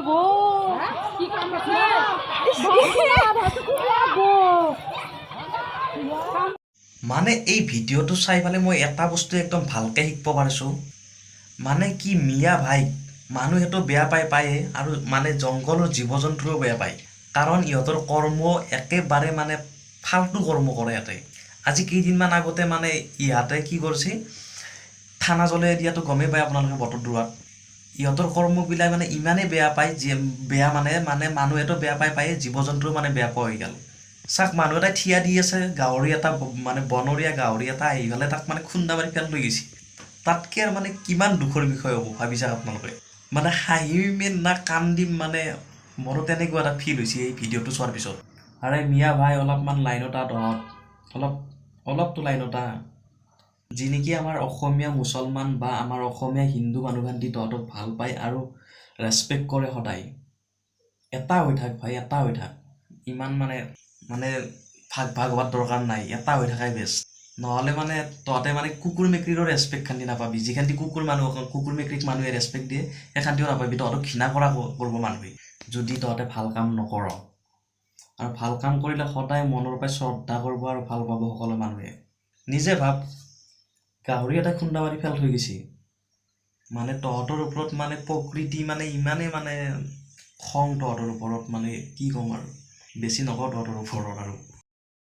গো, কি কামছে। মানে এই ভিডিঅ'টো চাই পেলাই মই এটা বস্তু একদম ভালকৈ শিকিব পাৰিছোঁ, মানে কি মিয়া ভাইক মানুহেতো বেয়া পায় পায়ে, আৰু মানে জংঘলৰ জীৱ জন্তুও বেয়া পায়। কাৰণ ইহঁতৰ কৰ্ম একেবাৰে মানে ফাল্টু কৰ্ম কৰে ইয়াতে। আজি কেইদিনমান আগতে মানে ইহঁতে কি কৰিছে, থানা জ্বলাই দিয়াটো গমেই পায় আপোনালোকে বটদ্ৰৱাত। ইহঁতৰ কৰ্মবিলাক মানে ইমানেই বেয়া পায়, যে বেয়া মানে মানে মানুহেতো বেয়া পায় পায়ে, জীৱ জন্তুও মানে বেয়া পোৱা হৈ গ'ল। চাওক, মানুহ এটাই থিয়া দি আছে, গাহৰি এটা মানে বনৰীয়া গাহৰি এটা আহি পেলাই তাক মানে খুন্দা মাৰি পেল লৈ গৈছে। তাতকৈ আৰু মানে কিমান দুখৰ বিষয় হ'ব ভাবি চাওক আপোনালোকে। মানে হাঁহিম না কান্দিম, মানে মোৰো তেনেকুৱা এটা ফিল হৈছে এই ভিডিঅ'টো চোৱাৰ পিছত। আৰে মিয়া ভাই, অলপমান লাইনত আহ তহঁত, অলপ অলপতো লাইনত আহ। যি নেকি আমাৰ অসমীয়া মুছলমান বা আমাৰ অসমীয়া হিন্দু মানুহখান্তি তহঁতক ভাল পায় আৰু ৰেচপেক্ট কৰে সদায়। এটা হৈ থাক ভাই, এটা হৈ থাক। ইমান মানে মানে ভাগ ভাগ হোৱাৰ দৰকাৰ নাই, এটা হৈ থাকাই বেষ্ট। নহ'লে মানে তহঁতে মানে কুকুৰ মেকুৰীৰো ৰেচপেক্ট খান্দি নাপাবি। যিখান্তি কুকুৰ মানুহ কুকুৰ মেকুৰীক মানুহে ৰেচপেক্ট দিয়ে, সেইখান্তিও নাপাবি। তহঁতক ঘৃণা কৰা কৰিব মানুহে, যদি তহঁতে ভাল কাম নকৰ। আৰু ভাল কাম কৰিলে সদায় মনৰ পৰাই শ্ৰদ্ধা কৰিব আৰু ভাল পাব সকলো মানুহে। নিজে ভাব, গাহৰি এটা খুন্দা মাৰি ফেল থৈ গৈছে। মানে তহঁতৰ ওপৰত মানে প্ৰকৃতি মানে ইমানেই মানে খং তহঁতৰ ওপৰত, মানে কি ক'ম আৰু, বেছি নকওঁ তহঁতৰ ওপৰত আৰু।